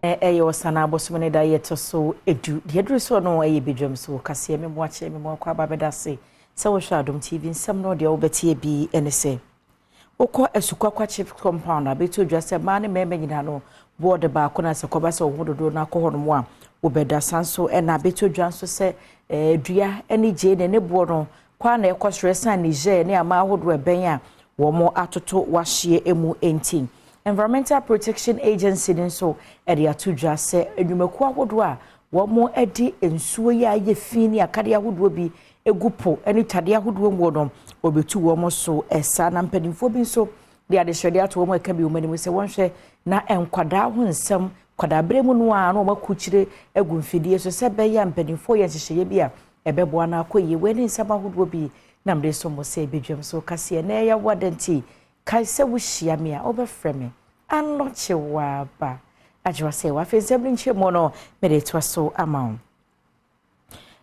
Ɛyɛ Ɔsana abosome ne da yɛtɔ so 10. Deɛ aduru soɔ no ɛyɛ badwam so kaseɛ. Me mmoakyɛ me mmoakɔ aba bɛda ase sɛ wohwɛ Adom TV. Nsɛm no deɛ wobɛteɛ bi ne sɛ wokɔ Asukwakwa CHPS compound a, bɛtɔ dwa sɛ mmaa ne mmarima nyinaa no ward baako, na sɛ kɔba sɛ wo ho dodoɔ no akɔ hɔ nom a wobɛda san so. Ɛna bɛtɔ dwa nso sɛ dua ne gye ne ne boɔ no kwan na ɛkɔ soro ɛsan Niger ne ama ahodoɔ ɛbɛn a wɔn atoto wahyeɛ mu. Nti Environmental Protection Agency no nso ɛde ato dwa sɛ nnwumakuo ahodoɔ a wɔn de nsuo yi a ayɛ fi ne akadeɛ ahodoɔ bi egu po ne tadeɛ ahodoɔ mu no, wɔbɛtu wɔn so ɛsa. Na mpanimfoɔ bi nso de adehyɛdeɛ ato wɔn ɛka bi wɔn anim sɛ wɔnhwɛ na nkwadaa ho nsɛm nkwadaa berɛ mu no a na wɔn akukyire agu mfidie so sɛ bɛyɛ a mpanimfoɔ yɛ nhyehyɛeɛ bi a ɛbɛboa no akɔ yie. Wei ne nsɛm ahodoɔ bi nam de so mo sɛ ebedwam so kaseɛ na ɛyɛ wada. Nti kae sɛ wohyia me a, wobɛfrɛ me Anɔkye Waaba Agyewa sɛ wafei nsɛm no nkyerɛ mu no mede toa so ama wo.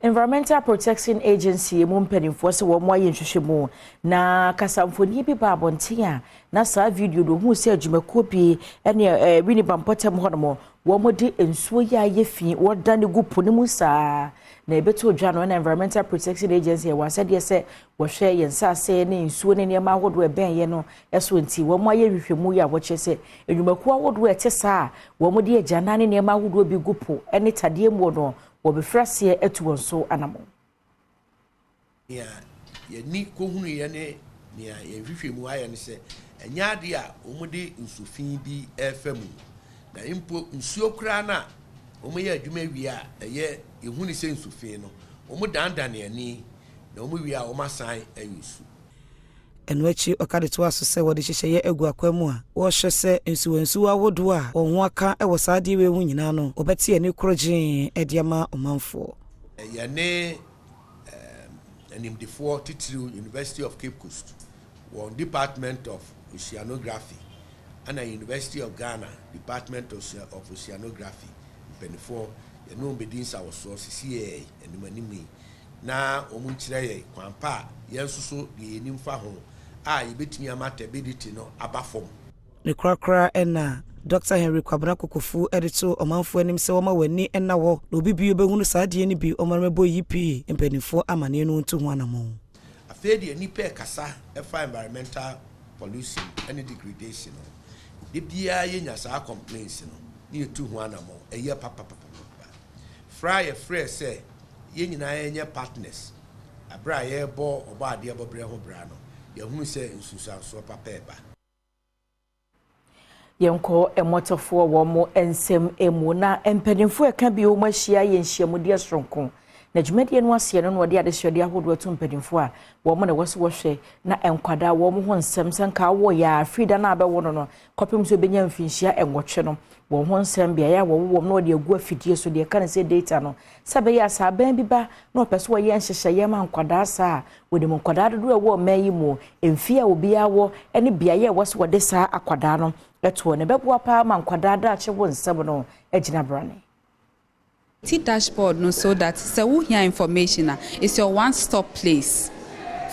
Environmental Protection Agency mu mpanimfoɔ sɛ wɔn ayɛ nhwehwɛmu na kasamfonin bi ba abɔnten a na saa video no ohun sɛ adwumakuo bi ne Winneba mpɔtam hɔnom wɔn de nsuo yi a ayɛ fi wɔda gu po no mu saa. Na ɛbɛto dwa no na Environmental Protection Agency ɛwɔ asɛdeɛ sɛ wɔhwɛ yɛn nsaase ne nsuo ne nneɛma ahodoɔ ɛbɛn yɛ no ɛso, nti wɔn ayɛ nhwehwɛmu yi a wɔkyerɛ sɛ nnwumakuo ahodoɔ ɛte saa a wɔn de agyanan ne nneɛma ahodoɔ bi gu po ne tadeɛ mu no, wɔbɛfiri aseɛ atu wɔn so anammɔn. Nea yɛni kɔhunu ne nea yɛn hwehwɛ mu ayɛ no sɛ ɛnyɛ adeɛ a wɔde nsufi bi ɛrefa mu, na mpo nsuo koraa no a wɔyɛ adwuma wie a ɛyɛ yɛhu ne sɛ nsufi no, wɔn dandane ani na wɔn wie a wɔn asan ayi su. Ɛno akyi, ɔka de toa so sɛ wɔde hyehyɛeɛ agu akwan mu a wɔrehwɛ sɛ nsuwansuwa ahodoɔ a wɔn ho aka wɔ saa adeɛ wei ho nyinaa no, wɔbɛte ani koro gyee de ama ɔmanfoɔ. Yɛne animdefoɔ titiriw, University of Cape Coast wɔn Department of Oceanography ɛna University of Ghana Department of Oceanography mpanimfoɔ, yɛne wɔn bɛdi nsawɔsoɔ sisi yɛ anim anim yi na wɔn nkyerɛ yɛ kwan pa a yɛn nso so deɛ yɛnim fa ho a yɛbɛtumi ama turbidity no aba fam. Ne korakora ɛna Dr Henry Kwabena Kokofu de to ɔmanfoɔ anim sɛ wɔma w'ani nna hɔ na obi bi obɛhunu saa adeɛ no bi, ɔma no mɛbɔ yi pii mpanimfoɔ amanneɛ no nto ho anammɔn. Afei deɛ nipa ɛkasa ɛfa environmental pollution ɛne degradation no de biara, yɛnya saa complaints no ne yɛtu ho anammɔn. Ɛyɛ papapapapa fra yɛfrɛ sɛ yɛn nyinaa yɛnyɛ partners abere a yɛrebɔ ɔbɔ adeɛ bɔberɛ ho bra no, yɛhunu sɛ nsunsuansoɔ papa ɛba. Yɛnkɔ mmɔtɔfoɔ wɔn mo nsɛm mu na mpanimfoɔ ɛka bi wɔn ahyia yɛ nhyiamudeɛ soronko, na dwumadie no aseɛ no na wɔde adesuadeɛ ahodoɔ to mpanimfoɔ a wɔn na ɛwɔ so wɔhwɛ na nkwadaa wɔn ho nsɛm sɛ nka awɔ yɛ a firi no abɛwɔ no kɔpem sɛ obɛnya mfinhyia 8 no, wɔn ho nsɛm beaeɛ a wɔwɔ wɔm na wɔde agu afidie so deɛ ɛka ne sɛ data no, sɛ bɛyɛ a saa abɛn bi ba na ɔpɛ so wɔyɛ nhyehyɛeɛ ma nkwadaa saa a wɔnim nkwadaa dodoɔ a ɛwɔ ɔman yi mu, mfie a obiara wɔ ne beaeɛ a ɛwɔ so wɔde saa akwadaa no ɛtoɔ no, ɛbɛboa paa ma nkwadaa daakye wɔ nsɛm no agyina brane. T dashboard no so that sɛ wohia information a, it's your one stop place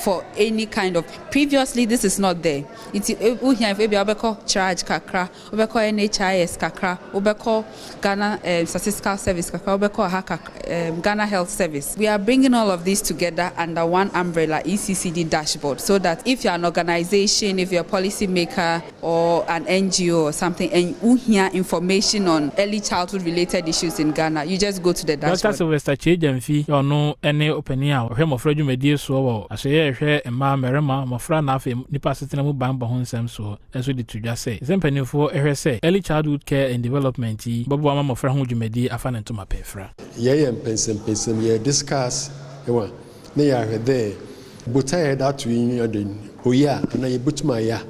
for any kind of. Previously this is not there, nti wohia ebi a, wobɛkɔ CHRAJ kakra, wobɛkɔ NHIS kakra, wobɛkɔ Ghana Statistical Service kakra, wobɛkɔ ha kakra, Ghana Health Service. We are bringing all of these together under one umbrella, ECCD dashboard, so that if you're an organization, if you're a policy maker or an NGO or something, and wohia information on early childhood related issues in Ghana, you just go to the dashboard. Dr Sylvester Kyei-Gyamfi, ɔno ne ɔpanin a ɔhwɛ mmɔfra dwumadie soɔ wɔ ahyɛyɛ ɛhwɛ mmaa, mmarima, mmɔfra na afei nipa asetena mu banbɔ ho nsɛm soɔ nso de to dwa sɛ mpanimfoɔ ɛhwɛ sɛ early childhood care and development yi bɛboa ma mmɔfra ho dwumadie afa ne ntoma pɛɛfra. Yɛyɛ mpɛnsɛmpɛnsɛm, yɛ discuss ɛwɔ ne yɛahwɛ dɛ botaeɛ yɛde ato yi ɔde oyi a anaa yɛbɛtum ayɛ a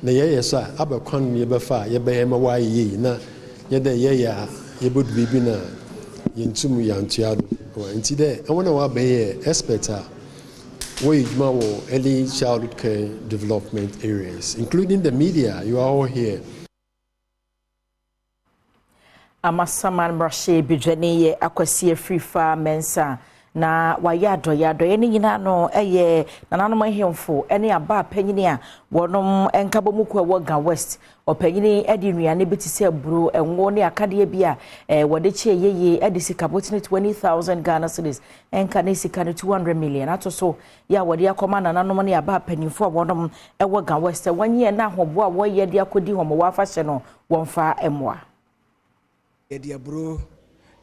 na yɛyɛ so a aba kwan no yɛbɛfa a yɛbɛyɛ ma wɔayɛ yie, na yɛdɛ yɛyɛ a yɛbɛdu biribi na yɛntum yɛantoa do. Nti dɛ ɛwɔn a wɔabɛyɛ expert a wɔyɛ adwuma wɔ early childhood care development areas, including the media, you are all here. Amasaman mmarahyɛ badwani yɛ Akwasi Afrifa Mensa. Na wayɛ adɔeɛ. Adɔeɛ no nyinaa no yɛ nananom ahemfo ne abaa panyini a wɔnom nkabɔmu kuo a ɛwɔ Ga West. Ɔpanyini de nnuane bi te sɛ aburo, ngo ne akadeɛ bi a wɔde kyɛɛ yeye de sika botene 20,000 Ghana cedis nka ne sika no 200 million ato so yɛ a wɔde akɔma nananom ne abaa panyinfoɔ a wɔnom wɔ Ga West sɛ wɔnyɛ na ahoboa a wɔyɛ de akɔdi Homowo afahyɛ no wɔmfa mmoa. Yɛde aburo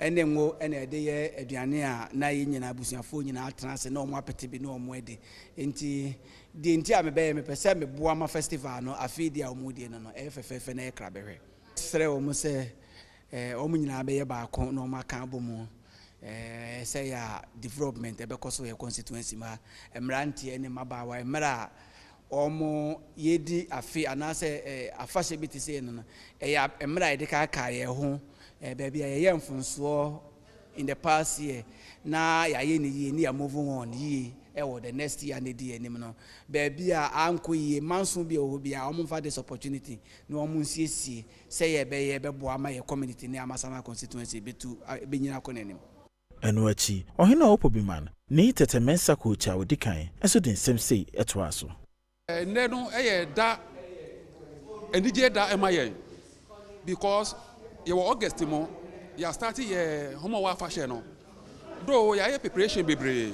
ne ngo na yɛde yɛ aduane a na yɛn nyinaa abusuafoɔ nyinaa atena ase na wɔn apete bi na wɔn adi. Nti deɛ nti a mebɛyɛ, mepɛ sɛ meboa ma festival no afei deɛ a wɔn die no no ɛyɛ fɛfɛɛfɛ na ɛyɛ krabɛhwɛ. Srɛ wɔn sɛ wɔn nyinaa bɛyɛ baako na wɔn aka abɔ mu sɛ yɛ a development ɛbɛkɔ so yɛ constituency ma mmeranteɛ ne mmabaawa mmerɛ a wɔn yɛdi afe anaasɛ afahyɛ bi te sɛ no no ɛyɛ mmerɛ a yɛde kaakaa yɛn ho baabi a yɛyɛ mfonsoɔ in the past year na yɛayɛ ne yie ne yɛ move on yie ɛwɔ the next year ne di anim no. Baabi a ankɔ yie manso bi a ɛwɔ hɔ bi a wɔn mfa this opportunity na wɔn nsiesie sɛ yɛbɛyɛ bɛboa ama yɛ community ne Amasaman constituency bɛtu bɛnyina kɔ n'anim. Ɛno akyi, ɔhene a ɔwɔ Pobiman ne Tete Mensa Kookyi a ɔdi kan nso de nsɛm sei ɛtoa so. Nnɛ no yɛ da anigye da ɛma yɛn because yɛwɔ August mu, yɛa start yɛ Homowo afahyɛ no. Though yɛayɛ preparation bebree,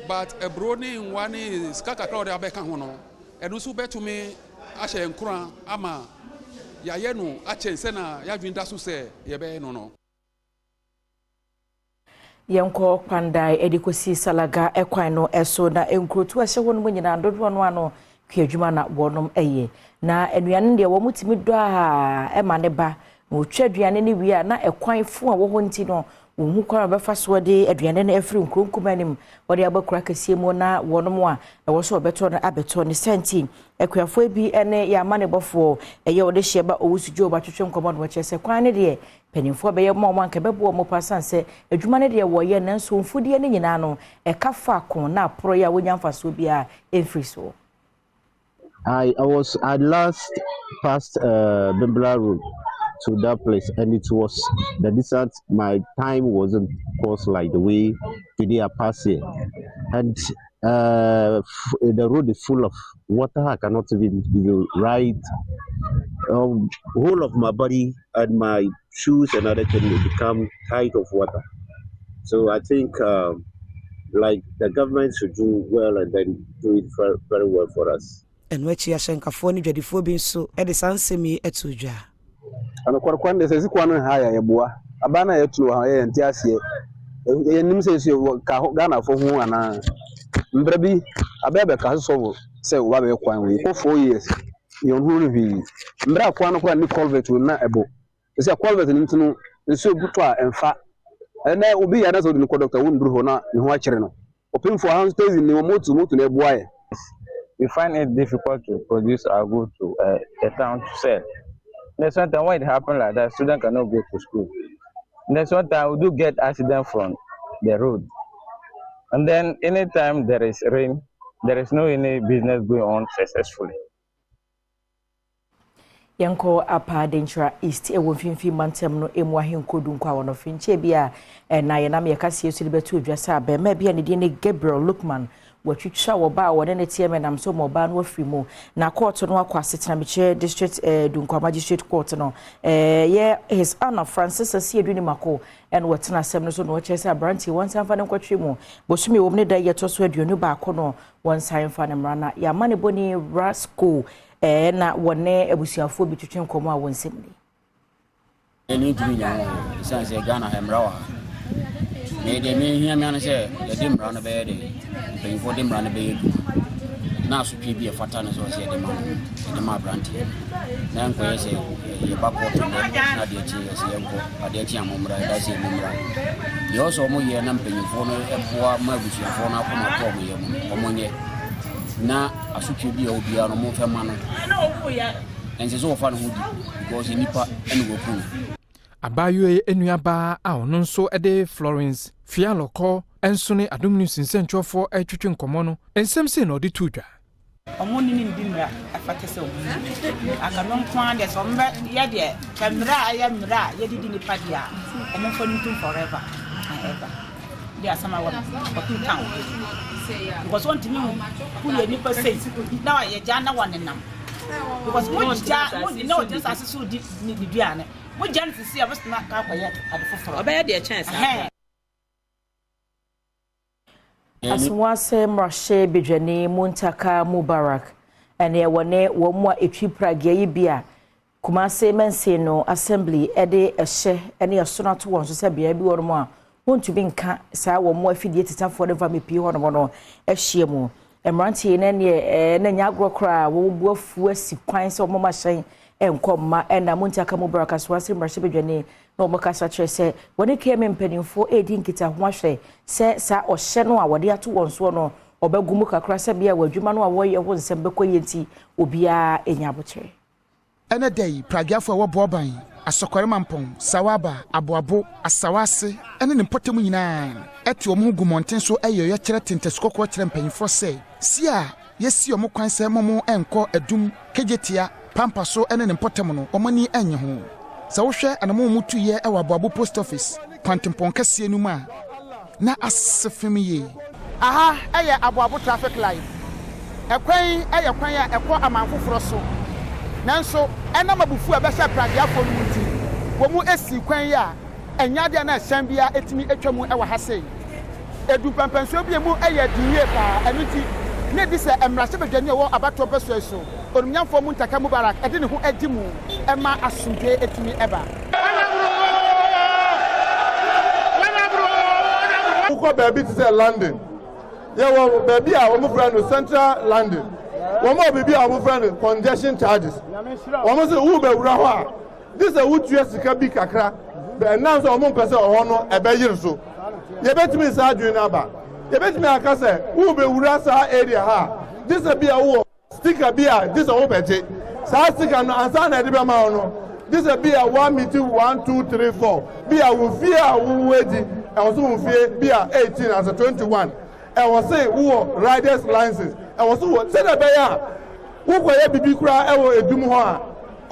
but aburo ne nwa ne sika kakra a wɔde abɛka ho no, ɛno nso bɛtumi ahyɛ yɛn nkora ama yɛayɛ no akyɛn sɛ na yɛadwene da so sɛ yɛbɛyɛ no. Yɛnkɔ Kpandai de kɔsi Salaga ɛkwan no ɛso na nkurotu a ɛhyɛ hɔ no mu nyinaa dodoɔ no ano kua adwuma na wɔnom ɛyɛ. Na nnuane deɛ wɔn tumi dɔ a ɛma ne ba na wɔtwa aduane no wie a na ɛkwan fo a ɛwɔ hɔ nti no wɔn ho kwan a wɔbɛfa so de aduane no afiri nkuro nkuma anim wɔde aba kuro akɛseɛ mu na wɔnom a ɛwɔ so wɔbɛtɔ no abɛtɔ ne sɛnti. Akuafoɔ bi ne yɛ amanebɔfoɔ ɛyɛ wɔde hyɛ ba Owusu Joe batwetwe nkɔmmɔ no wɔkyerɛ sɛ kwan no deɛ mpanimfoɔ bɛyɛ ma wɔn anka bɛboa wɔn pa san sɛ adwuma no deɛ wɔyɛ, nanso mfudeɛ no nyinaa no ɛka faako na aporɔ yi a wɔnya mfasoɔ biara ɛmfiri soɔ. I last passed Bimbilla Road to that place, and it was the distance. My time wasn't course like the way today I pass here, and the road is full of water. I cannot even ride. Whole of my body and my shoes and other things will become tight of water. So I think like the government should do well and then do it very, very well for us. Ɛno akyi, ahyɛnkafoɔ ne dwadifoɔ bi nso de saa nsɛm yi ato dwa. Anokware kwan de sɛ si kwan no ha yɛ yɛboa abaa na yɛtu no wɔ ha yɛ nte aseɛ yɛnim sɛ nso ka Ghanafoɔ ho anaa mbrɛ bi abɛɛ bɛka so sɔfo sɛ wɔba bɛyɛ kwan wei kɔ 4 years yɛn ho no hwee mbrɛ a kwan no koraa ne culvert wɔ mu na ɛbɔ sɛ culvert no nti no nsuo bu tɔ a ɛmfa. Ɛnɛ obi yɛ anasɛ wode no kɔ doctor wonduru hɔ na ne ho akyere no. Ɔpemfoɔ ha nso taxi ne wɔ moto moto na ɛboa yɛ. We find it difficult to produce our goods to the town to sell. Then sometimes when it happens like that, students cannot go to school. And then sometimes we do get accident from the road. And then anytime there is rain, there is no any business going on successfully. Yɛnkɔ Upper Denkyira East ɛwɔ Mfimfini mantam no emu ahenko Dunkwa a wɔn nkyɛn bi a ɛna yɛnam yɛkaseɛ so de bɛto odwa sɛ abɛɛma bi a ne din ne Gabriel Lukman wɔatwitwa wɔ ba a wɔne ne teɛ mɛ nam so ma ɔbaa no afiri mu na court no akɔ asetena mekyerɛ district Dunkwa Magistrate Court no yɛ His Honour Francis Asiedu ne mako ɛna wɔtena asɛm no so na wɔkyerɛ sɛ aberanteɛ wɔn nsa mfa ne nkɔtwe mu bosome wɔm ne da yɛtɔ so 21 no wɔn nsa mfa ne mmara na yɛama ne bɔne Rasco na wɔne abusuafoɔ bi twetwe nkɔmmɔ a wɔn nsɛm ni. Ɛne ntumi nya ho ɛsiane sɛ Ghana ha mmara wɔ ha na deɛ mehia mea no sɛ yɛde mmara no bɛyɛ de mpanyimfoɔ de mmara no bɛyɛ du na asotwe bi ɛfata no sɛ ɔsɛ yɛde ma no yɛde ma aberanteɛ na nkɔyɛ sɛ yɛba kɔɔto nnɛ na adeɛ kye yɛsɛ yɛnkɔ adeɛ kye a mommra ɛda sɛ mommra. Deɛ ɔsɛ ɔmo yɛ na mpanyimfoɔ no ɛboa ma abusuafoɔ no akoma tɔ ɔmo yɛ mu no ɔmo nyɛ na asotwe bi a obiara no momfɛ ma no. Ɛnsɛ sɛ wɔfa ne ho di because nipa ɛne wɔku no. Abaayewa yi nuabaa a ɔno nso de Florence Fialɔkɔ nso ne Adom News nsɛntwerɛfoɔ retwetwe nkɔmmɔ no, nsɛm sei na ɔde too dwa. Ɔmo ne ne ndi mmara ɛfata sɛ ɔmo ni anka no nko ara deɛ sɛ ɔmo bɛ yɛ deɛ sɛ mmara a ɛyɛ mmara a yɛde di nipa deɛ a ɔmo mfa no ntum forever and ever. De asɛm awɔ no kɔpem town because wɔntumi hu yɛ nipa sei na yɛgya na wɔnenam because mo gya mo na ɔgyina asase so di ne duane mo gya no sisi a bɛsena ka akɔyɛ ade foforɔ. Ɔbɛyɛ deɛ kyɛn saa. Asawase mmarahyɛ badwani Muntaka Mubarak ɛne ɛwɔ ne wɔn mu a ɛtwi pragea yi bi a Kumase Mansin no Assembly de ɛhyɛ ne ɛsono ato wɔn so sɛ beaeɛ bi wɔ nom a wɔntumi nka saa wɔn mu afidie tetafoɔ no mfa mmepie hɔ nom no ahyia mu. Mmeranteɛ yi na neɛ na nyɛ agorɔ koraa wɔn bu afu asi kwan sɛ wɔn ma hyɛn nkɔ mma ɛna Muntaka Mubarak Asawase mmarahyɛ badwani na wɔkasa kyerɛ sɛ wɔne KMA mpanimfoɔ redi nkitaho ahwɛ sɛ saa ɔhyɛ no a wɔde ato wɔn soɔ no ɔbɛgo mu kakra sɛ bia wɔ adwuma no a wɔreyɛ ho nsɛm bɛkɔ yie nti obiara nya abokyerɛ. Ɛnnɛ da yi, Pragueafo a ɛwɔ Boaban, Asɔkware Mampɔn, Sawaba, Aboabo, Asawase ne ne mpɔtam nyinaa te wɔn ho gu mmɔnten so yɛ ɔyɛkyerɛ te ntasu kɔkɔɔ kyerɛ mpanyimfoɔ sɛ si a yɛasi wɔn kwan sɛ mma wɔnkɔ Adum, Kejetia, Pampa so ne ne mpɔtam no, wɔn ani nnye ho. Sɛ wohwɛ anammɔn a wɔtuiɛ wɔ Aboabo Post Office kwantempɔn kɛseɛ no mu a, na ase fem yie. Aha yɛ Aboabo Traffic Light. Ɛkwan yi yɛ kwan a ɛkɔ aman foforɔ so. Nanso ɛnam abufuo a ɛbɛhyɛɛ Pragueafoɔ no mu nti, wɔsii kwan yi a ɛnyɛ adeɛ a na ɛhyɛn biara tumi twa mu wɔ ha sei. Ɛduu mpɛnpɛnsoɔ bi a emu yɛ den yie pa ara, ɛno nti, na ɛdi sɛ mmarahyɛbadwani a ɔwɔ abatoɔ mpasua yi so, Onimnyamfoɔ Muntaka Mubarak de ne ho gye mu ma asomdwoeɛ tumi ba. Wokɔ baabi te sɛ London, yɛwɔ baabi a wɔfrɛ no Central London. Wɔwɔ biribi a wɔfrɛ no congestion charges. Wɔn sɛ wobɛwura hɔ a, gye sɛ wotua sika bi kakra. Ɛnam sɛ wɔmpɛ sɛ ɔhɔ no ɛbɛyere so. Yɛbɛtumi saa adwene no aba. Yɛbɛtumi aka sɛ wobɛwura saa area ha a, gye sɛ bi a wowɔ sticker bi a gye sɛ wobɛgye saa sticker no ansa na ɛde bɛma wo no, gye sɛ bi a woamiti 1 2 3 4 bi a wo fie a wowɔ adi ɛwɔ so wo fie bi a 18 asɛ 21 ɛwɔ se wowɔ riders license ɛwɔ so wɔ sɛdeɛ ɛbɛyɛ a wokɔyɛ biribi koraa ɛwɔ edum hɔ a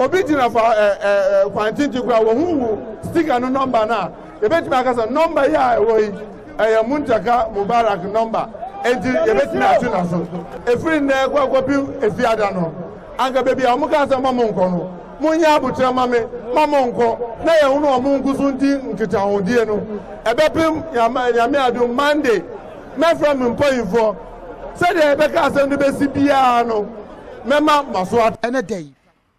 obi gyina fa ɛ ɛ kwan tenten koraa wɔn ho wo sticker no nɔmba no a, yɛbɛtumi aka sɛ nɔmba yi a ɛwɔ yi ɛyɛ Muntaka Mubarak nɔmba, enti yɛbɛtumi atwe n'aso. Ɛfiri nnɛ kɔ akɔpem Efiada no, anka baabi a wɔkaa sɛ mma monnkɔ no, monyɛ aboterɛ mma me, mma monnkɔ, na yɛn ne wɔn nko so ndi nkitahodie no. Ɛbɛpem Nyame adom Monday, mɛfrɛ me mpanyimfoɔ, sɛdeɛ yɛbɛka asɛm no bɛsi biara no, mɛma mo aso ate. Ɛnnɛ da yi.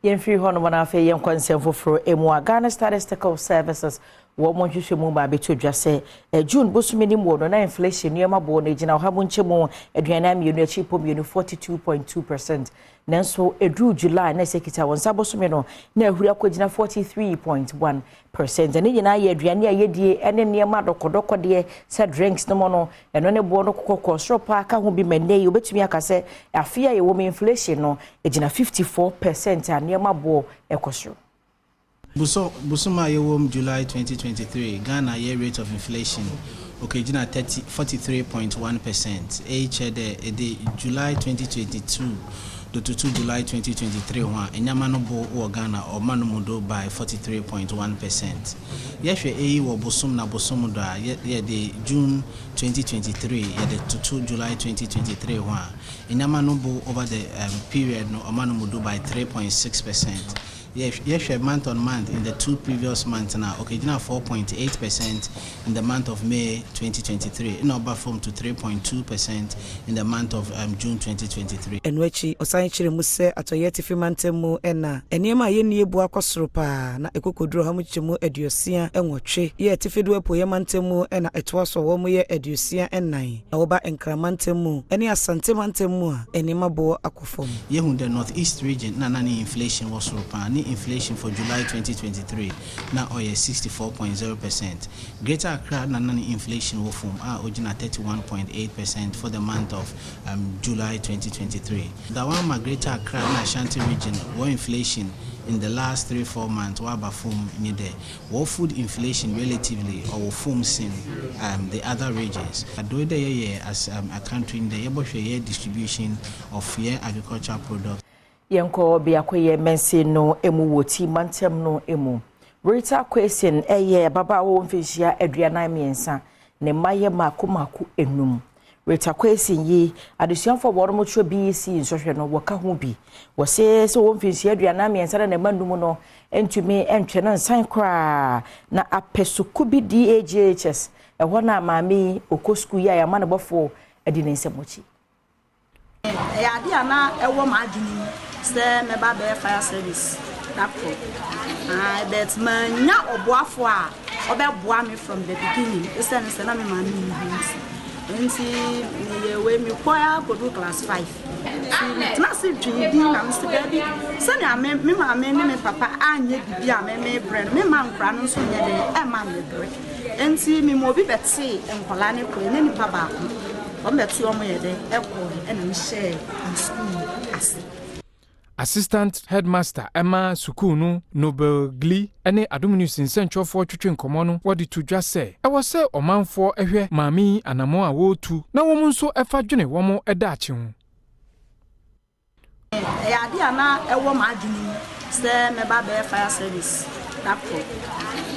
Yɛmfiri hɔnom na afei yɛnkɔ nsɛm foforɔ mu a Ghana Statistical Services wɔn mo nhwehwɛmu ma abɛto dwa sɛ eh, June bosome no mu no na inflation nneɛma boɔ no gyina ɔha mu nkyɛmu 42 akyiripɔ mmienu, 42.2%, nanso ɛduru July na ɛsɛ kita wɔn nsa bosome no na ahuri akɔgyina 43.1%. Ɛne nyinaa yɛ aduane a yɛdie ne nneɛma dɔkɔdɔkɔdeɛ sɛ drinks no mu no, ɛno ne boɔ no kɔkɔɔ soro paa ka ho bi ma nnɛ yi wobɛtumi aka sɛ afe a yɛwɔ mu inflation no gyina 54% a nneɛma boɔ ɛkɔ soro. Bosom a yɛwɔ mu, July 2023, Ghana yɛ rate of inflation okegyina 30 43.1%. Eyi kyerɛ dɛ ɛde July 2022 do toto July 2023 ho a, nneɛma no bo wɔ Ghana ɔma no mu do by 43.1%. Yɛhwɛ eyi wɔ bosom na bosom do a, yɛde June 2023 yɛde toto July 2023 ho a, nneɛma no bo over the period no ɔma no mu do by 3.6%. Yɛhwɛ month on month in the two previous months na okegyina 4.8% in the month of May 2023 na ɔba fam to 3.2% in the month of June 2023. Ɛno akyi, ɔsan kyerɛ mu sɛ atɔeɛ atifi mantam mu na nneɛma a yɛnni abu akɔ soro paa na ɛkɔkɔduru 168%. Yɛ atifi do apueeɛ mantam mu na ɛtoa so a wɔn yɛ 64. Na wɔba Nkran mantam mu ne Asante mantam mu a, nneɛma boɔ akɔ fam. Yehu the North East region na ne inflation wɔ soro paa. Ne inflation for July 2023 na ɔyɛ 64.0%. Greater Accra na ne inflation wɔ fam a ogyina 31.8% for the month of July 2023. Da one ma Greater Accra na Ashanti region wɔ inflation in the last 3-4 months waba fam nye dɛ wɔ food inflation relatively ɔwɔ fam sen the other regions. Adoe dɛ yɛyɛ as a country dɛ yɛbɔhwɛ yɛ distribution of yɛ agricultural products. Yɛnkɔ biako yɛ mɛnse no emu wɔ ti mantam no emu. Rita Kwesin ɛyɛ ababaawa wɔ mfinhyia 43. Ne mma yɛ mmaako mmaako enum. Rita Quayson yi, adesuafoɔ a wɔnom twerɛ BEC nsɔhwɛ no, wɔka ho bi. Wɔse sɛ wɔwɔ mfinhyia 43 na ne mma num no ntumi ntwe no nsan koraa. Na apɛ suku bi DAGHS, ɛhɔ na maame yi ɔkɔ sukuu yi a yɛama no bɔfoɔ adi ne nsam akyi. Ɛyɛ ade a na ɛwɔ m'adwene mu sɛ mɛba abɛyɛ fire service da koro. Ae, but mannya ɔboafo a ɔbɛboa me from the beginning esiane sɛ na me maame nni hɔ nti. Enti meyɛɛ wei, mekɔe ara kɔduu class five. Nti metena ase dwen din na mese daabi, sɛnea me me maame ne me papa anyɛ biribi a me mebrɛ no, memma nkwadaa no nso nyɛ dɛn ɛmma mebrɛ. Enti mema obi bɛtee nkwadaa no kɔe, na nipa baako. Wɔn bɛto wɔn yɛ dɛ ɛkɔɔɛ ɛna me hyɛɛ me sukuu ase. Assistant Headmaster ma sukuu no, Noble Gli ne Adom News nsɛnkyerɛwfoɔ twetwe nkɔmmɔ no, wɔde to dwa sɛ, ɛwɔ sɛ ɔmanfoɔ hwɛ maame yi anammɔn a wɔretu na wɔn nso fa dwene wɔn daakye ho. Ɛyɛ ade a na ɛwɔ m'adwene mu sɛ mɛba abɛyɛ fire service da koro.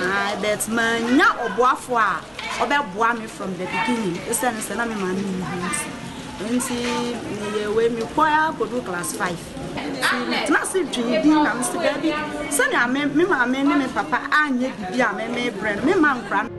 Ae, but mannya ɔboafo a ɔbɛboa me from the beginning esiane sɛ na me maame nni hɔ nti. Enti meyɛɛ wei, mekɔe ara kɔduu class five. Nti metena ase dwen din na mese daabi, sɛnea me me maame ne me papa anyɛ biribi a me mebrɛ no, memma nkora no.